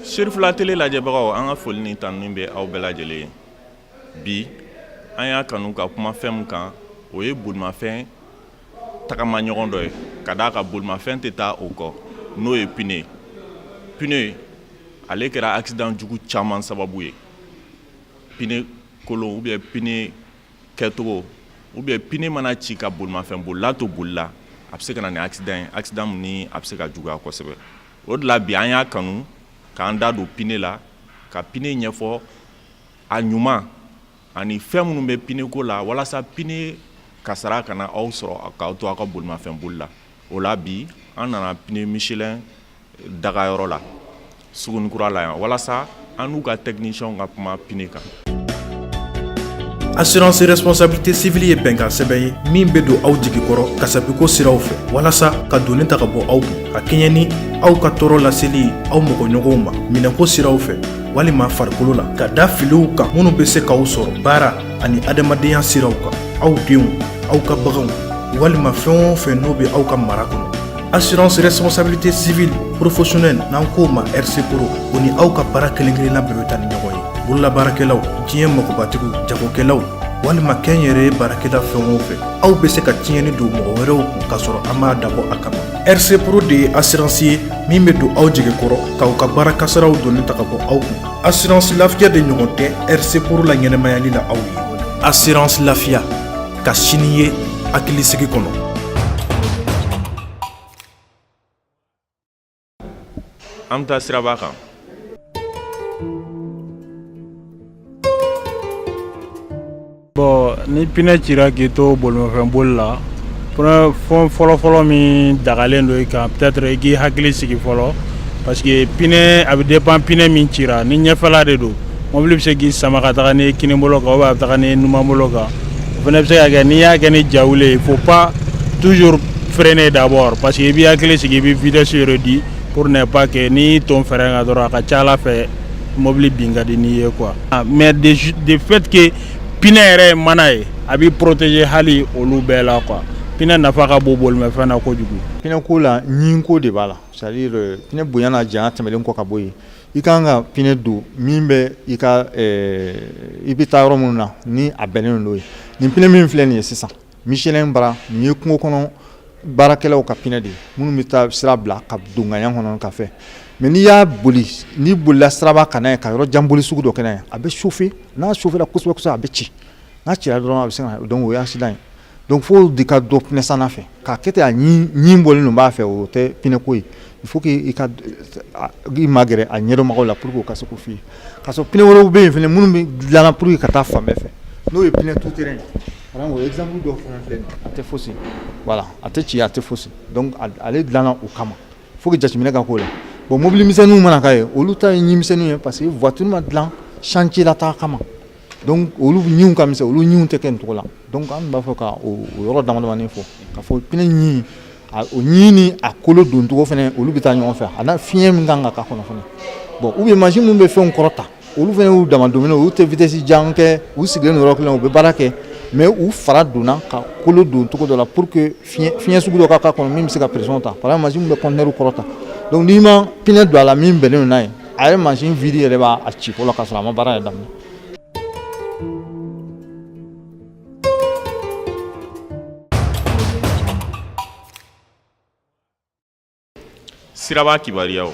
Serifula tele lajɛbagaw, an ka foli ni tanuni bɛ aw bɛɛ lajɛlen ye. Bi an y'a kanu ka kuma fɛn min kan, o ye bolimafɛn tagama ɲɔgɔn dɔ ye, ka d'a kan bolimafɛn tɛ taa o kɔ, n'o ye pneu. Pneu ale kɛra accident jugu caman sababu ye. Pneu kolon ou bien pneu kɛcogo ou bien pneu mana ci ka bolimafɛn bolila to boli la, a bɛ se ka na ni accident ye, accident min ni a bɛ se ka juguya kosɛbɛ. O de la bi an y'a kanu k'an da don pneu la, ka pneu ɲɛfɔ a ɲuman ani fɛn minnu bɛ pneu ko la, walasa pneu kasara kana aw sɔrɔ k'aw to aw ka bolimafɛn boli la. O la bi an nana pneu Michelin dagayɔrɔ la Sugunikura la yan, walasa an n'u ka technicien ka kuma pneu kan. Assurance responsabilité civile ye bɛnkan sɛbɛn ye min bɛ don aw jigi kɔrɔ kasabiko siraw fɛ, walasa ka doni ta ka bɔ aw kun, ka kɛɲɛ ni aw ka tɔɔrɔ laseli ye aw mɔgɔɲɔgɔnw ma minɛko siraw fɛ walima farikolo la, ka da filiw kan minnu bɛ se k'aw sɔrɔ baara ani adamadenya siraw kan, aw denw, aw ka baganw walima fɛn o fɛn n'o bɛ aw ka mara kɔnɔ. Assurance responsabilité civile professionnelle, n'an k'o ma RC Pro, o ni aw ka baara kelen kelenna bɛɛ bɛ taa ni ɲɔgɔn ye. Bololabaarakɛlaw, diɲɛ magobatigiw, jagokɛlaw walima kɛnyɛrɛye baarakɛla, fɛn o fɛn, aw bɛ se ka tiɲɛni don mɔgɔ wɛrɛw kun k'a sɔrɔ an m'a dabɔ a kama. RC Pro de ye assurance ye min bɛ don aw jigi kɔrɔ k'aw ka baara kasaraw doni ta ka bɔ aw kun. Assurance lafiya de ɲɔgɔn tɛ RC Pro la ɲɛnɛmayali la aw ye. Assurance lafiya, ka sini ye hakilisigi kɔnɔ. An bɛ taa siraba kan. Bon, ni pneu cira k'i to bolimafɛn boli la, fɛn fɔlɔfɔlɔ min dagalen don i kan, peut-être i k'i hakili sigi fɔlɔ, parce que pneu, a bɛ dépend pneu min cira. Ni ɲɛfɛla de don, mobili bɛ se k'i sama ka taga n'i ye kinibolo kan ou bien a bɛ taga n'i ye numanbolo kan. O fana bɛ se ka kɛ n'i y'a kɛ ni jawuli ye. Il faut pas toujours freiner d'abord, parce que i b'i hakili sigi, i bɛ vitesse réduit pour ne pas que n'i y'i ton frein kan dɔrɔn, a ka ca ala fɛ mobili bin ka di n'i ye quoi. Mais de fait que pneu yɛrɛ ye mana ye, a b'i protéger hali olu bɛɛ la quoi. Pneu nafa ka bon bolimafɛn na kojugu. Pneu ko la, ɲin ko de b'a la, c'est à dire pneu bonya n'a janya tɛmɛlen kɔ ka bɔ yen, i kan ka pneu don min bɛ i ka i bɛ taa yɔrɔ minnu na ni a bɛnnen don ye. Nin pneu min filɛ nin ye sisan, Michelin bara, nin ye kungo kɔnɔ baarakɛlaw ka pneu de ye, minnu bɛ taa sira bila ka don ŋaɲa kɔnɔ ka fɛ. Mais n'i y'a boli, n'i bolila siraba kan n'a ye ka yɔrɔ jan boli sugu dɔ kɛ n'a ye, a bɛ chauffer. N'a chauffera kosɛbɛ kosɛbɛ, a bɛ ci. N'a cira dɔrɔn, a bɛ se ka, donc o ye accident ye. Donc fo de ka dɔn pneu sanna fɛ k'a kɛ ten, a ɲin bɔlen don b'a fɛ, o tɛ pneu ko ye. Il faut que i ka i magɛrɛ a ɲɛdɔnbagaw la pour que u ka se k'o f'i ye. K'a sɔrɔ pneu wɛrɛw bɛ yen fɛnɛ minnu bɛ dilanna pour que ka taa fan bɛɛ fɛ, n'o ye pneu tout terrain ye. Par exemple, o exemple dɔ fana filɛ nin ye, a tɛ fosi, voilà, a tɛ ci, a tɛ fosi. Donc ale dilanna o kama, faut que jateminɛ ka k'o la. Bon, mobili misɛnninw mana k'a ye, olu ta ye ɲin misɛnninw ye, parce que voiture ma dilan chantier la taga kama. Donc olu ɲinw ka misɛn, olu ɲinw tɛ kɛ nin cogo la. Donc an b'a fɔ ka o yɔrɔ dama damani fɔ, ka fɔ pneu ɲin, o ɲin ni a kolo doncogo fana, olu bɛ taa ɲɔgɔn fɛ, a n'a fiɲɛ min kan ka k'a kɔnɔ fana. Bon, ou bien mansin minnu bɛ fɛnw kɔrɔta, olu fana y'u dama dominer, olu tɛ vitesse jan kɛ, u sigilen don yɔrɔ kelen, u bɛ baara kɛ, mais u fara donna ka kolo don cogo dɔ la pour que fiɲɛ sugu dɔ ka k'a kɔnɔ min bɛ se ka pression ta. Par exemple, mansin min bɛ conteneur kɔrɔta, donc n'i ma pneu don a la min bɛnnen don n'a ye, a yɛrɛ mansin vide yɛrɛ b'a ci fɔlɔ k'a sɔrɔ a ma baara yɛrɛ daminɛ. Siraba kibaruyaw.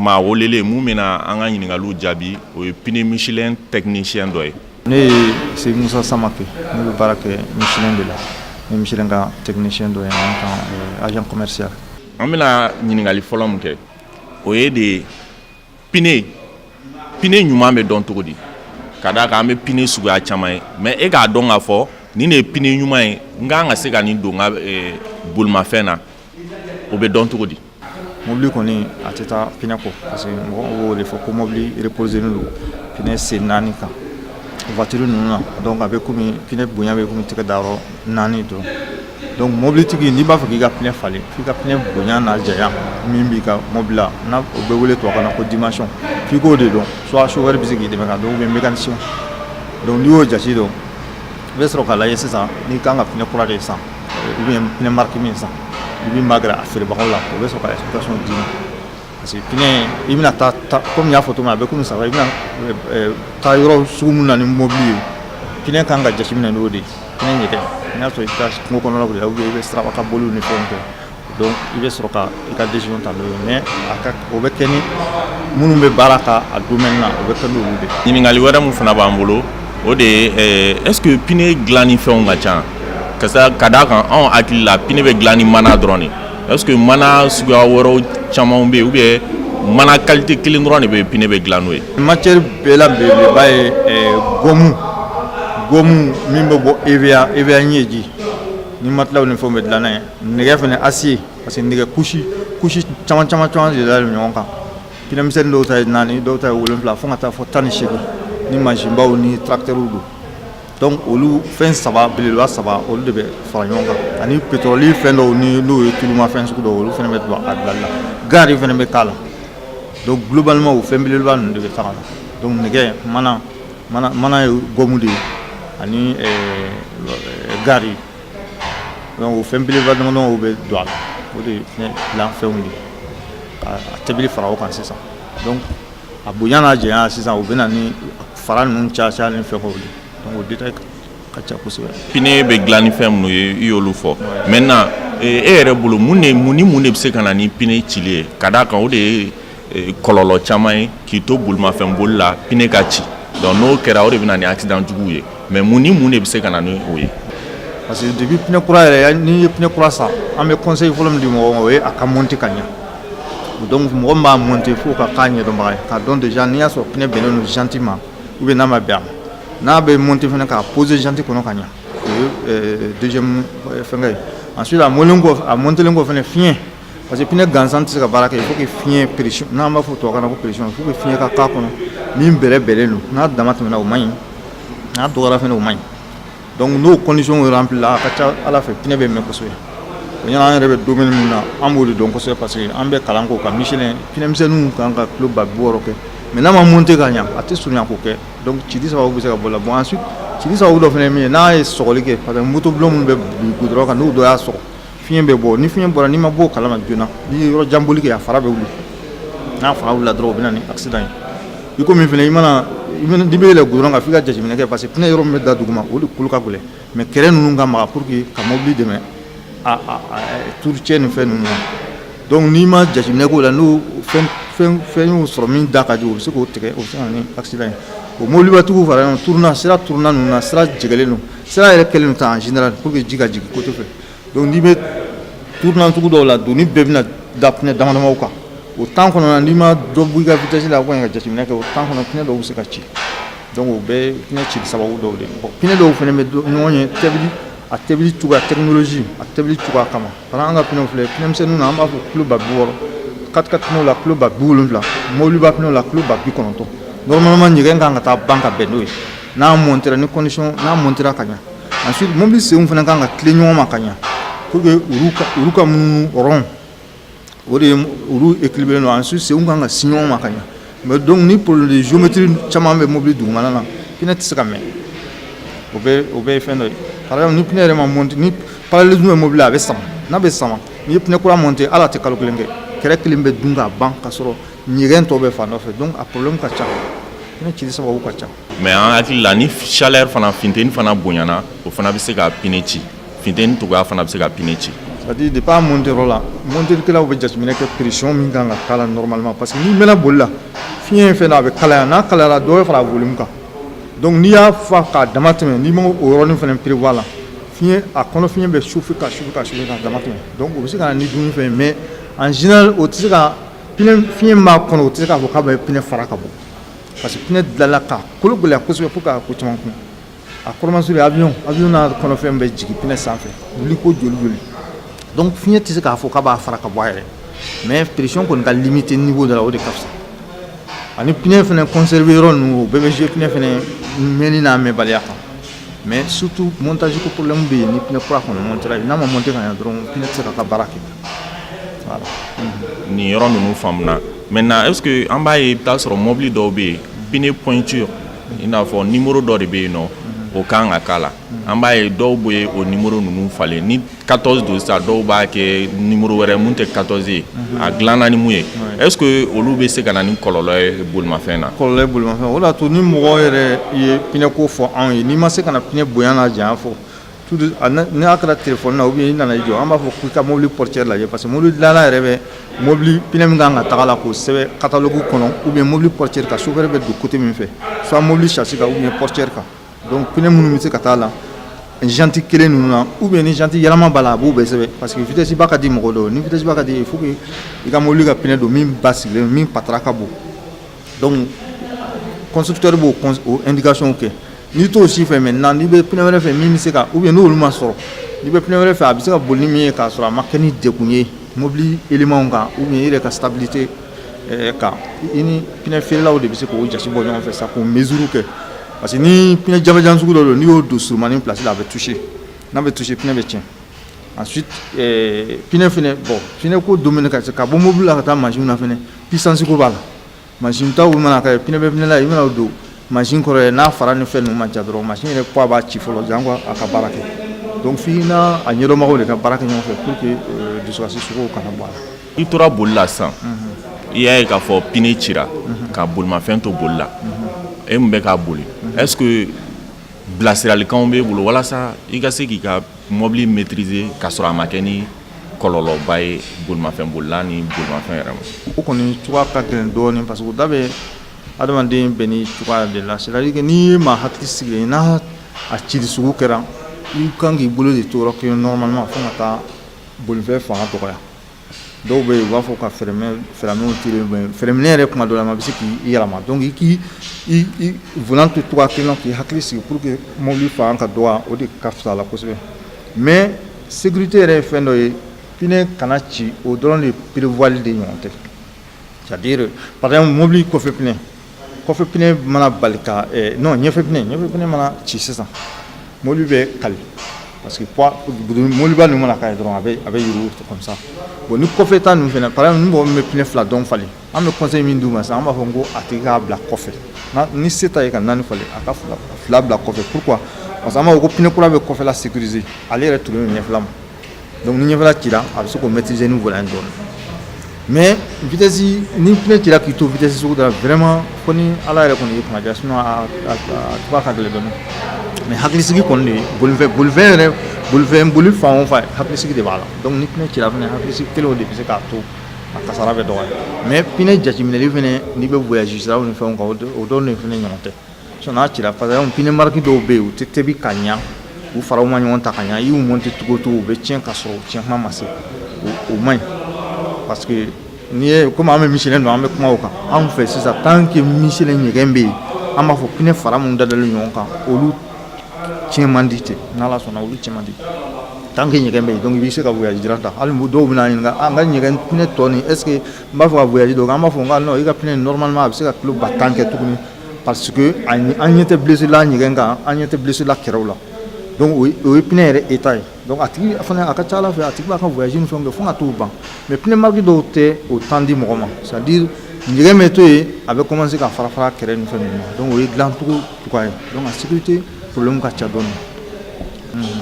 Maa welelen mun bɛna an ka ɲininkaliw jaabi, o ye pneu Michelin technicien dɔ ye. Ne ye Seku Musa Samake, ne bɛ baara kɛ Michelin de la, ne ye Michelin ka technicien dɔ ye, en même temps agent commercial. An bɛna ɲininkali fɔlɔ min kɛ, o ye de pneu ɲuman bɛ dɔn cogo di? Ka d'a kan an bɛ pneu suguya caman ye, mais e k'a dɔn k'a fɔ nin de ye pneu ɲuman ye, n kan ka se ka nin don n ka bolimafɛn na, o bɛ dɔn cogo di? Mobili kɔni, a tɛ taa pinɛ kɔ, parce que mɔgɔw b'o de fɔ ko mobili reposer don pinɛ sen naani kan voiture ninnu na. Donc a bɛ komi pinɛ bonya bɛ komi tɛgɛ dayɔrɔ naani dɔrɔn. Donc mobilitigi, n'i b'a fɛ k'i ka pinɛ falen, f'i ka pinɛ bonya n'a janya min b'i ka mobili la, n'a o bɛ wele tubabukan na ko dimension, f'i k'o de dɔn. Soit chauffeur bɛ se k'i dɛmɛ ka dɔn, ou bien mécanicien. Donc n'i y'o jate dɔn, i bɛ sɔrɔ k'a lajɛ sisan n'i kan ka pinɛ kura de san ou bien pinɛ marque min san. I b'i magɛrɛ a feerebagaw la, o bɛ sɔrɔ ka explication d'i ma, parce que pinɛ, i bɛna taa, komi n y'a fɔ cogo min, a bɛ komi saba, i bɛna taa yɔrɔ sugu min na ni mobili ye, pinɛ kan ka jateminɛ n'o de ye. Pinɛ ɲɛgɛn, n'a sɔrɔ i bɛ taa kungo kɔnɔnaw la ou bien i bɛ siraba kan boliw ni fɛnw kɛ, donc i bɛ sɔrɔ ka i ka décision ta n'o ye. Mais a ka o bɛ kɛ ni minnu bɛ baara ka a domaine na, o bɛ kɛ n'olu de ye. Ɲininkali wɛrɛ min fana b'an bolo, o de ye est ce que pneu dilanni fɛnw ka ca? Ka d'a kan, anw hakili la, pneu bɛ dilan ni mana dɔrɔn de. Est ce que mana suguya wɛrɛw caman bɛ yen, ou bien mana qualité kelen dɔrɔn de bɛ yen, pneu bɛ dilan n'o ye? Matière bɛɛ la belebeleba ye gomme, gomme min bɛ bɔ EVA, EVA ɲɛji ni matelas ni fɛnw bɛ dilan n'a ye. Nɛgɛ fana, acier, parce que nɛgɛ couche couche caman caman caman de dalen ɲɔgɔn kan. Pneu misɛnnin dɔw ta ye naani, dɔw ta ye wolonwula, fo ka taa fɔ 18 ni mansinbaw ni tracteurs don. Donc olu fɛn saba belebeleba saba, olu de bɛ fara ɲɔgɔn kan, ani pétrole fɛn dɔw ni n'o ye tulumafɛn sugu dɔw, olu fana bɛ don a bilali la. Gari fana bɛ k'a la. Donc globalement, o fɛn belebeleba ninnu de bɛ taga la. Donc nɛgɛ, mana mana mana ye gomme de ye, ani gari. Donc o fɛn belebeleba damadamaw bɛ don a la, o de ye pneu dilan fɛnw de ye, ka a tɛbili fara o kan sisan. Donc a bonya n'a janya sisan, o bɛ na ni fara ninnu caya caya ni fɛngɛw de. Donc o détail ka ca kosɛbɛ. Pneu bɛ dilan ni fɛn minnu ye, i y'olu fɔ. Maintenant, e yɛrɛ bolo, mun de, mun ni mun de bɛ se ka na ni pneu cili ye? Ka d'a kan, o de ye kɔlɔlɔ caman ye k'i to bolimafɛn boli la, pneu ka ci. Donc n'o kɛra, o de bɛ na ni accident juguw ye. Mais mun ni mun de bɛ se ka na ni o ye? Parce que depuis pneu kura yɛrɛ, n'i ye pneu kura san, an bɛ conseil fɔlɔ min di mɔgɔw ma, o ye a ka monter ka ɲɛ. Donc mɔgɔ min b'a monter, fo ka k'a ɲɛdɔnbaga ye, k'a dɔn déjà n'i y'a sɔrɔ pneu bɛnnen don jante ma ou bien n'a ma bɛn a ma. N'a bɛ monter fana, k'a poser jante kɔnɔ ka ɲɛ, o ye deuxième fɛngɛ ye. Ensuite, a monten kɔ, a montelen kɔ fana, fiɲɛ, parce que pneu gansan tɛ se ka baara kɛ. Il faut que fiɲɛ, pression, n'an b'a fɔ tubabukan na ko pression, il faut que fiɲɛ ka k'a kɔnɔ min bɛrɛ bɛnnen don. N'a dama tɛmɛna, o man ɲi, n'a dɔgɔyara fana, o man ɲi. Donc n'o condition rempli la, a ka ca ala fɛ, pneu bɛ mɛn kosɛbɛ. O ɲɛna, an yɛrɛ bɛ domaine min na, an b'o de dɔn kosɛbɛ, parce que an bɛ kalan k'o kan. Michelin, pneu misɛnninw kan ka kilo 60 000 kɛ, mais n'a ma monter ka ɲɛ, a tɛ surunya k'o kɛ. Donc cili sababu bɛ se ka bɔ la. Bon, ensuite, cili sababu dɔ fana ye min ye, n'a ye sɔgɔli kɛ, par exemple moto bulon minnu bɛ goudron kan, n'o dɔ y'a sɔgɔ, fiɲɛ bɛ bɔ. Ni fiɲɛ bɔra, n'i ma bɔ o kalama joona, n'i ye yɔrɔ jan boli kɛ, a fara bɛ wuli. N'a fara wulila dɔrɔn, o bɛ na ni accident ye. I komi fana, i mana n'i bɛ yɛlɛ goudron kan, f'i ka jateminɛ kɛ, parce que pneu yɔrɔ min bɛ da duguma, o de kolo ka gɛlɛn, mais kɛrɛ ninnu ka maga pour que ka mobili dɛmɛ a tuuru cɛ ni fɛn ninnu na. Donc n'i ma jateminɛ k'o la, n'o fɛn fɛn fɛn y'o sɔrɔ min da ka di, o bɛ se k'o tigɛ, o bɛ se ka na ni accident ye. O mobilibatigiw fara ɲɔgɔn tournant, sira tournant ninnu na, sira jɛgɛlen don, sira yɛrɛ kɛlen don tan en général pour que ji ka jigin côté fɛ. Donc n'i bɛ tournant sugu dɔw la, doni bɛɛ bɛna da pneu dama damaw kan. O temps kɔnɔna, n'i ma dɔ bɔ i ka vitesse la ka jateminɛ kɛ, o temps kɔnɔ, pneu dɔw bɛ se ka ci. Donc o bɛɛ ye pneu cili sababu dɔw de ye. Bon, pneu dɔw fana bɛ ɲɔgɔn ye tɛbili, a tɛbili cogoya, technologie, a tɛbili cogoya kama. Par exemple, an ka pneu filɛ, pneu misɛnninw na, an b'a fɔ kilo 60 000, 4x4 pneu la, kilo 70 000, mobiliba pneu la, kilo 90 000. Normalement, ɲɛgɛn kan ka taa ban ka bɛn n'o ye, n'a montera ni condition, n'a montera ka ɲɛ. Ensuite, mobili senw fana kan ka tilen ɲɔgɔn ma ka ɲɛ pour que olu ka munumunu rond, o de ye olu équilibré don. Ensuite, senw kan ka si ɲɔgɔn ma ka ɲɛ. Mais donc ni problème de géométrie caman bɛ mobili dugumana na, pneu tɛ se ka mɛn. O bɛɛ ye fɛn dɔ ye. Par exemple, ni pneu yɛrɛ ma monter, ni parallélisme bɛ mobili la, a bɛ sama. N'a bɛ sama, n'i ye pneu kura monter, hali a tɛ kalo kelen kɛ, kɛrɛ kelen bɛ dun k'a ban, ka sɔrɔ ɲɛgɛn tɔ bɛ fan dɔ fɛ. Donc a problème ka ca, pneu cili sababu ka ca. Mais an hakili la, ni chaleur fana, funteni fana bonyana, o fana bɛ se ka pneu ci. Funteni togoya fana bɛ se ka pneu ci. C'est à dire, depuis a monter yɔrɔ la, monterkɛlaw bɛ jateminɛ kɛ pression min kan ka k'a la normalement, parce que n'i mɛnna boli la, fiɲɛ ye fɛn dɔ, a bɛ kalaya. N'a kalayara, dɔ bɛ fara a volume kan. Donc n'i y'a fa k'a dama tɛmɛ, n'i ma o yɔrɔnin fana prévoir la, fiɲɛ, a kɔnɔ fiɲɛ bɛ chauffer ka chauffer ka chauffer ka dama tɛmɛ. Donc o bɛ se ka na ni dumuni fɛn ye, mais en général, o tɛ se ka pneu, fiɲɛ min b'a kɔnɔ, o tɛ se k'a fɔ k'a bɛ pneu fara ka bɔ, parce que pneu dilanna k'a kolo gɛlɛya kosɛbɛ pour k'a ko caman kun. A kɔrɔmasuri, avion n'a kɔnɔfɛn bɛ jigin pneu sanfɛ, wuli ko joli joli. Donc fiɲɛ tɛ se k'a fɔ k'a b'a fara ka bɔ a yɛrɛ. Mais pression kɔni ka limiter niveau dɔ la, o de ka fisa. Ani pneu fana conserver yɔrɔ ninnu, o bɛɛ bɛ jouer pneu fana mɛnni n'a mɛnbaliya kan. Mais surtout montage ko problème bɛ yen. Ni pneu kura kɔni monter n'a ma monter ka ɲɛ dɔrɔn, pneu tɛ se k'a ka baara kɛ, voilà. Nin yɔrɔ ninnu faamuna. Maintenant, est ce que an b'a ye, i bɛ taa sɔrɔ mobili dɔw bɛ yen, pneu pointure, i n'a fɔ numéro dɔ de bɛ yen nɔ, o kan ka k'a la. An b'a ye dɔw bɛ o numéro ninnu falen. Ni 14 don sisan, dɔw b'a kɛ numéro wɛrɛ mun tɛ 14 ye, a dilanna ni mun ye. Est ce que olu bɛ se ka na ni kɔlɔlɔ ye bolimafɛn na? Kɔlɔlɔ ye bolimafɛn, o de y'a to ni mɔgɔ yɛrɛ ye pneu ko fɔ anw ye, n'i ma se ka na pneu bonya n'a janya fɔ, n'a kɛra téléphone na ou bien i nana i jɔ, an b'a fɔ k'i ka mobili portière lajɛ, parce que mobili dilanna yɛrɛ bɛ mobili pneu min kan ka taga la k'o sɛbɛn catalogue kɔnɔ, ou bien mobili portière kan, chauffeur bɛ don côté min fɛ, soit mobili châssis kan ou bien portière kan. Donc pneu minnu bɛ se ka taa la jante kelen ninnu na, ou bien ni jante yɛlɛma b'a la, a b'o bɛɛ sɛbɛn, parce que vitesse ba ka di mɔgɔ dɔw ye. Ni vitesse ba ka di, il faut que i ka mobili ka pneu don min ba sigilen, min patara ka bon. Donc constructeur b'o o indication kɛ. N'i t'o si fɛ, maintenant n'i bɛ pneu wɛrɛ fɛ min bɛ se ka, ou bien n'olu ma sɔrɔ, n'i bɛ pneu wɛrɛ fɛ, a bɛ se ka boli ni min ye k'a sɔrɔ a ma kɛ ni degun ye mobili élément kan, ou bien i yɛrɛ ka stabilité kan, i ni pneu feerelaw de bɛ se k'o jate bɔ ɲɔgɔn fɛ sa, k'o mesure kɛ. Parce que ni pneu jabajan sugu dɔ don, n'i y'o don surumani place la, a bɛ toucher. N'a bɛ toucher, pneu bɛ tiɲɛ. Ensuite pneu fɛnɛ, bon, pneu ko domaine ka ka bɔ mobili la ka taa mansin na fɛnɛ, puissance ko b'a la. Mansin taw mana kɛ pneu bɛ pneu la, i bɛna o don mansin kɔrɔ ye, n'a fara ni fɛn ninnu man ca dɔrɔn, mansin yɛrɛ poids b'a ci fɔlɔ janko a ka baara kɛ. Donc f'i n'a a ɲɛdɔnbagaw de ka baara kɛ ɲɔgɔn fɛ pour que dusukasi suguw kana bɔ a la. I tora boli la sisan, i y'a ye k'a fɔ pneu cira, ka bolimafɛn to boli la, e min bɛ k'a boli, est ce que bilasiralikanw b'e bolo walasa i ka se k'i ka mobili maîtriser k'a sɔrɔ a ma kɛ ni kɔlɔlɔba ye bolimafɛn bolila ni bolimafɛn yɛrɛ ma? O kɔni cogoya ka gɛlɛn dɔɔnin, parce que o da bɛ adamaden bɛɛ ni cogoya de la. C'est à dire que n'i ye maa hakili sigilen, n'a a cili sugu kɛra, i kan k'i bolo de to yɔrɔ kelen normalement fo ka taa bolifɛn fanga dɔgɔya. Dɔw bɛ yen, u b'a fɔ ka frein tirer, frein yɛrɛ kuma dɔ la a bɛ se k'i yɛlɛma. Donc i k'i i volant to cogoya kelen na k'i hakili sigi pour que mobili fanga ka dɔgɔya, o de ka fisa a la kosɛbɛ. Mais sécurité yɛrɛ ye fɛn dɔ ye, pneu kana ci, o dɔrɔn de prévoir de ɲɔgɔn tɛ. C'est à dire, par exemple, mobili kɔfɛ pneu, kɔfɛ pneu mana bali ka, non, ɲɛfɛ pneu, ɲɛfɛ pneu mana ci sisan, mobili bɛ kali, parce que poids mobiliba ninnu mana k'a ye dɔrɔn, a bɛ yurugu comme ça. Bon, ni kɔfɛ ta ninnu fɛnɛ, par exemple, ni mɔgɔ min bɛ pneu fila dɔn falen, an bɛ conseil min d'u ma sisan, an b'a fɔ ko a tigi k'a bila kɔfɛ. Ni se t'a ye ka naani falen, a ka fila fila bila kɔfɛ. Pourquoi? Parce que an b'a fɔ ko pneu kura bɛ kɔfɛla sécuriser, ale yɛrɛ tugulen don ɲɛfɛla ma. Donc ni ɲɛfɛla cira, a bɛ se k'o maîtriser ni volant dɔɔnin. Mais vitesse, ni pneu cira k'i to vitesse sugu dɔ la, vraiment, fo ni Ala yɛrɛ kɔni y'i kunna diya, sinon a cogoya ka gɛlɛn dɔɔnin. Mais hakilisigi kɔni de, bolifɛn yɛrɛ, bolifɛn boli fan o fan, hakilisigi de b'a la. Donc ni pneu cira fɛnɛ, hakilisigi kelen o de bɛ se k'a to a kasara bɛ dɔgɔya. Mais pneu jateminɛli fɛnɛ, n'i bɛ voyage siraw ni fɛnw kan, o dɔw de fɛnɛ ɲɔgɔn tɛ. Sinon n'a cira, par exemple, pneu marque dɔw bɛ yen, u tɛ tebi ka ɲa, u faraw ma ɲɔgɔn ta ka ɲa, i y'u monter cogo o cogo, u bɛ tiɲɛ ka sɔrɔ u tiɲɛ kuma ma se. O man ɲi, parce que n'i ye komi an bɛ Michelin don, an bɛ kuma o kan. Anw fɛ sisan, tant que Michelin ɲɛgɛn bɛ yen, an b'a fɔ pneu fara minnu dadalen ɲɔgɔn kan, olu tiɲɛ man di ten. N'Ala sɔnna, olu tiɲɛ man di tant que ɲɛgɛn bɛ yen. Donc i bɛ se ka voyage jiran ta. Hali dɔw bɛna ɲininka, an ka ɲɛgɛn pneu tɔ nin, est ce que n b'a fɛ ka voyage dɔ kɛ? An b'a fɔ n ko non, i ka pneu normalement a bɛ se ka kilo 10 000 kɛ tuguni, parce que an ɲɛ tɛ blessé la ɲɛgɛn kan, an ɲɛ tɛ blessé la kɛrɛw la. Donc o ye pneu yɛrɛ état ye. Donc a tigi fana, a ka ca Ala fɛ, a tigi b'a ka voyage ni fɛnw kɛ fo ka t'o ban. Mais pneu marque dɔw tɛ o temps di mɔgɔ ma, c'est à dire ɲɛgɛn bɛ to yen, a bɛ commencer ka fara fara kɛrɛ ni fɛn ninnu ma. Donc o ye dilancogo cogoya ye. Donc a sécurité problème ka ca dɔɔnin.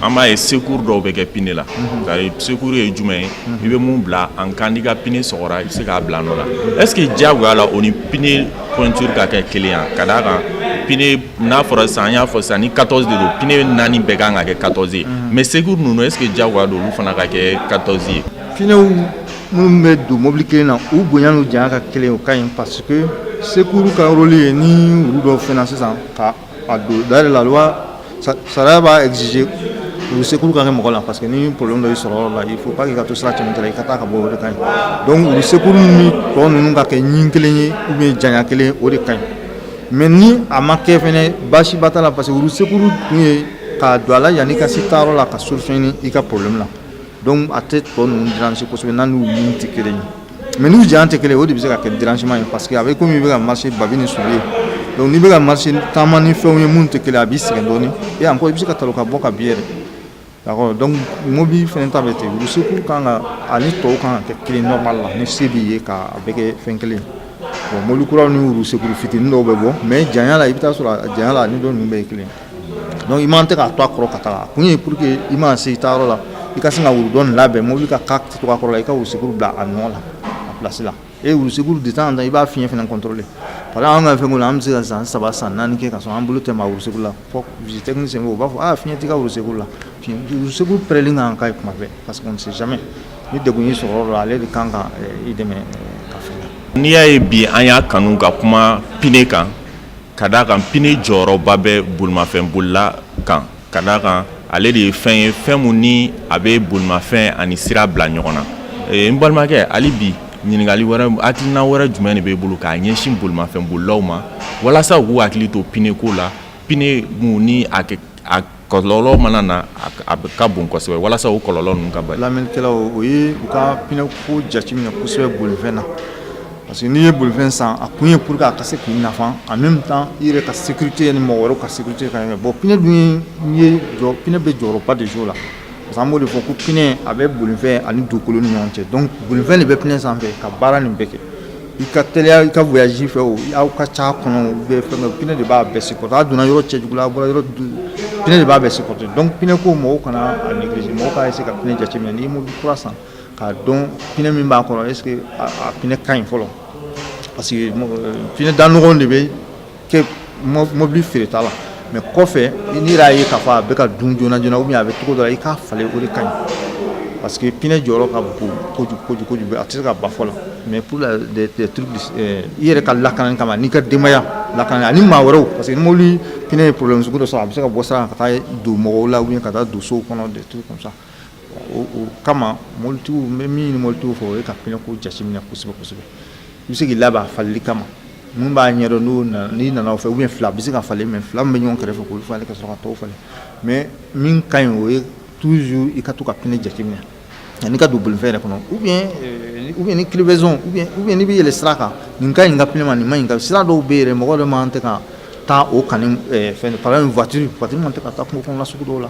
An b'a ye secours dɔw bɛ kɛ pneu la. C'est à dire, secours ye jumɛn ye? I bɛ mun bila en cas n'i ka pneu sɔgɔra, i bɛ se k'a bila nɔ la. Est ce que diyagoya la, o ni pneu pointure ka kɛ kelen ye? Ka d'a kan pneu, n'a fɔra sisan, an y'a fɔ sisan ni 14 de don, pneu naani bɛɛ kan ka kɛ 14 ye. Mais secours ninnu, est ce que diyagoya don olu fana ka kɛ 14 ye? Pneu minnu bɛ don mobili kelen na, u bonya n'u janya ka kelen, o ka ɲi, parce que secours ka rôle ye ni olu dɔw fɛnna sisan ka a don. D'ailleurs, la loi, sariya b'a exiger u secours ka kɛ mɔgɔ la, parce que ni problème dɔ y'i sɔrɔ yɔrɔ la, il faut pas k'i ka to sira cɛmancɛ la, i ka taa ka bɔ, o de ka ɲi. Donc u secours ni tɔ ninnu ka kɛ ɲin kelen ye ou bien janya kelen ye, o de ka ɲi. Mais ni a ma kɛ fɛnɛ, baasiba t'a la, parce que olu secours kun ye k'a don a la yanni i ka se taayɔrɔ la ka solution ɲini i ka problème la. Donc a tɛ tɔ ninnu déranger kosɛbɛ n'a n'u ɲin tɛ kelen ye. Mais n'u janya tɛ kelen, o de bɛ se ka kɛ dérangement ye, parce que a bɛ komi i bɛ ka marcher babi ni sulu ye. Donc n'i bɛ ka marcher, taama ni fɛnw ye minnu tɛ kelen, a b'i sɛgɛn dɔɔnin et encore i bɛ se ka talon ka bɔ ka bin yɛrɛ. D'accord? Donc mobili fɛnɛ ta bɛ ten. Roue secours kan ka, ani tɔw kan ka kɛ kelen normal la, ni se b'i ye k'a bɛɛ kɛ fɛn kelen. Bon, mobili kuraw ni roue secours fitinin dɔw bɛ bɔ, mais janya la, i bɛ taa sɔrɔ a janya la, ni dɔ ninnu bɛɛ ye kelen. Donc i man tɛ k'a to a kɔrɔ ka taga. A kun ye pour que i mana se i taayɔrɔ la, i ka sin ka roue dɔ nin labɛn, mobili ka ka to a kɔrɔ la, i ka roue secours bila a nɔ la, a place la. Et roue secours, de temps en temps, i b'a fiɲɛ fɛnɛ contrôler. Par exemple, an ka fɛn la, an bɛ se ka san 3, san 4 kɛ ka sɔrɔ an bolo tɛ maa roue secours la. Fɔ visite technique senfɛ, u b'a fɔ: "Aa, fiɲɛ t'i ka roue secours la." Fiɲɛ roue secours pɛrɛnlen kan ka k'a ye kuma bɛɛ, parce qu'on ne sait jamais, ni degun y'i sɔrɔ yɔrɔ dɔ la, ale de kan ka i dɛmɛ ka fɛn. N'i y'a ye bi an y'a kanu ka kuma pneu kan, ka d'a kan pneu jɔyɔrɔba bɛ bolimafɛn bolila kan, ka d'a kan ale de ye fɛn ye, fɛn mun ni a bɛ bolimafɛn ani sira bila ɲɔgɔn na. N balimakɛ, hali bi ɲininkali wɛrɛ, hakilina wɛrɛ jumɛn de b'e bolo k'a ɲɛsin bolimafɛn bolilaw ma, walasa u k'u hakili to pneu ko la, pneu mun ni a a kɔlɔlɔ mana na, a ka bon kosɛbɛ, walasa o kɔlɔlɔ ninnu ka bali? Lamɛnnikɛlaw, o ye u ka pneu ko jateminɛ kosɛbɛ bolifɛn na, parce que n'i ye bolifɛn san, a kun ye pour que a ka se k'i nafa, en même temps i yɛrɛ ka sécurité ni mɔgɔ wɛrɛw ka sécurité ka ɲɛ. Bon, pneu dun ye jɔ, pneu bɛ jɔyɔrɔba de jouer o la, parce que an b'o de fɔ ko pneu a bɛ bolifɛn ani dugukolo ni ɲɔgɔn cɛ. Donc bolifɛn de bɛ pneu sanfɛ ka baara nin bɛɛ kɛ. I ka teliya i ka voyage fɛ, o aw ka ca kɔnɔ, u bɛ fɛn, pneu de b'a bɛɛ supporter. A donna yɔrɔ cɛjugu la, a bɔra yɔrɔ, pneu de b'a bɛɛ supporter. Donc pneu ko, mɔgɔw kana a négliger, mɔgɔw ka essayer ka pneu jateminɛ. N'i ye mobili kura san, k'a dɔn pneu min b'a kɔrɔ, est ce que a pneu ka ɲi fɔlɔ? Parce que pneu da nɔgɔn de bɛ kɛ mobili feereta la, mais kɔfɛ n'i yɛrɛ y'a ye k'a fɔ a bɛ ka dun joona joona ou bien a bɛ cogo dɔ la, i k'a falen, o de ka ɲi, parce que pneu jɔyɔrɔ ka bon kojugu kojugu kojugu, a tɛ se ka ban fɔ la. Mais pour la des trucs, i yɛrɛ ka lakanani kama, n'i ka denbaya lakanani ani maa wɛrɛw, parce que ni mobili pneu ye problème sugu dɔ sɔrɔ, a bɛ se ka bɔ sira kan ka taa don mɔgɔw la ou bien ka taa don sow kɔnɔ, des trucs comme ça. O kama, mobilitigiw, n bɛ min ɲini mobilitigiw fɛ, o ye ka pneu ko jateminɛ kosɛbɛ kosɛbɛ. I bɛ se k'i labɛn a faleli kama, mun b'a ɲɛdɔn, n'o nana, n'i nana o fɛ, ou bien fila bɛ se ka falen, mais fila min bɛ ɲɔgɔn kɛrɛfɛ, k'olu falen ka sɔrɔ ka tɔw falen. Mais min ka ɲi, o ye toujours i ka to ka pneu jateminɛ yanni ka don bolifɛn yɛrɛ kɔnɔ, ou bien ni crevaison, ou bien n'i bɛ yɛlɛ sira kan, nin ka ɲi ka pneu ma, nin ma ɲi ka sira dɔw bɛ yen yɛrɛ, mɔgɔ dɔ man tɛ ka taa o kan. Fɛn, par exemple voiture man tɛ ka taa kungo kɔnɔna sugu dɔw la,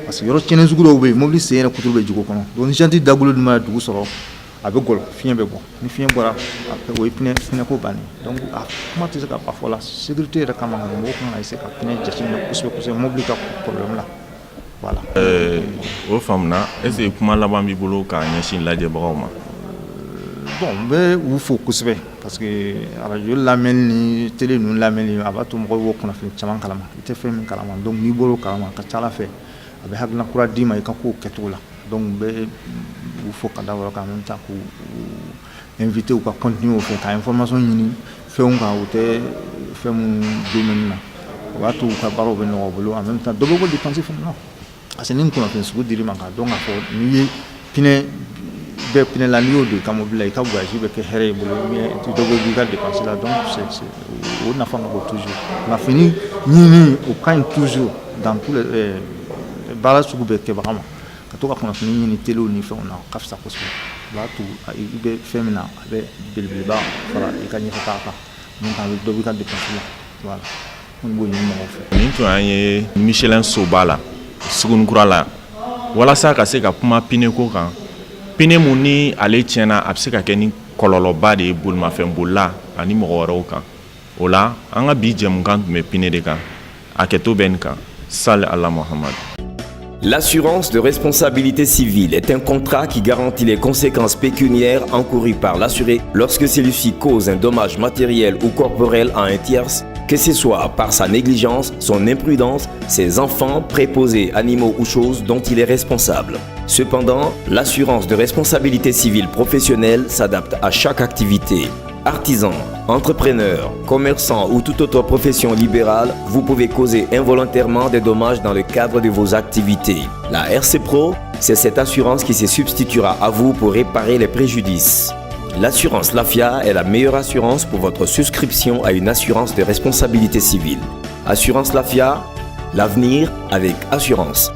parce que yɔrɔ tiɲɛnen sugu dɔw bɛ yen, mobili sen yɛrɛ kuturu bɛ jigin o kɔnɔ. Donc ni janti dagolo dun mana dugu sɔrɔ, a bɛ gɔlɔ, fiɲɛ bɛ bɔ. Ni fiɲɛ bɔra, o ye pneu ko bannen. Donc a kuma tɛ se ka ban fɔ la. Sécurité yɛrɛ kama, mɔgɔw kan ka essayer ka pneu jateminɛ kosɛbɛ kosɛbɛ mobili ka problème la. Voilà. O faamuna. Est ce que kuma laban b'i bolo k'a ɲɛsin lajɛbagaw ma? Bon, n bɛ u fo kosɛbɛ, parce que arajo lamɛnni ni télé ninnu lamɛnni, a b'a to mɔgɔw b'o kunnafoni caman kalama, i tɛ fɛn min kalama. Donc n'i bɔr'o kalama, a ka ca Ala fɛ, a bɛ hakilina kura d'i ma i ka kow kɛcogo la. Donc n bɛ u fo ka da o yɔrɔ kan, en même temps k'u inviter u ka continuer o fɛ ka information ɲini fɛnw kan, u tɛ fɛn minnu domaine na. O b'a to u ka baaraw bɛ nɔgɔya u bolo, en même temps dɔ bɛ bɔ dépense fana na, parce que ni kunnafoni sugu dir'i ma k'a dɔn k'a fɔ n'i ye pneu bɛ pneu la, n'i y'o don i ka mobili la, i ka voyage bɛ kɛ hɛrɛ ye bolo, ou bien dɔ bɛ bɔ i ka dépense la. Donc c'est o nafa ka bon toujours. Kunnafoni ɲini, o ka ɲi toujours dans tous les baara sugu bɛɛ kɛbaga ma. Ka to ka kunnafoni ɲini telew ni fɛnw na, o ka fisa kosɛbɛ. O b'a to i bɛ fɛn min na, a bɛ belebeleba fara i ka ɲɛfɛtaa kan, donc a bɛ dɔ bɔ i ka dépense la. Voilà, n b'o ɲini mɔgɔw fɛ. Nin tun y'an ye Michelin soba la, Sugunikura la, walasa ka se ka kuma pneu ko kan, pneu mun ni ale tiɲɛna, a bɛ se ka kɛ ni kɔlɔlɔba de ye bolimafɛn bolila ani mɔgɔ wɛrɛw kan. O la, an ka bi jɛmukan tun bɛ pneu de kan. A kɛto bɛ nin kan. Sali ala Muhamadu. L'assurance de responsabilité civile est un contrat qui garantit les conséquences pécuniaires encourues par l'assuré lorsque celui-ci cause un dommage matériel ou corporel à un tierce, que ce soit par sa négligence, son imprudence, ses enfants, préposés, animaux ou choses dont il est responsable. Cependant, l'assurance de responsabilité civile professionnelle s'adapte à chaque activité. Artisan, entrepreneur, commerçant ou toute autre profession libérale, vous pouvez causer involontairement des dommages dans le cadre de vos activités. La RC Pro, c'est cette assurance qui se substituera à vous pour réparer les préjudices. L'assurance Lafia est la meilleure assurance pour votre souscription à une assurance de responsabilité civile. Assurance Lafia, l'avenir avec assurance.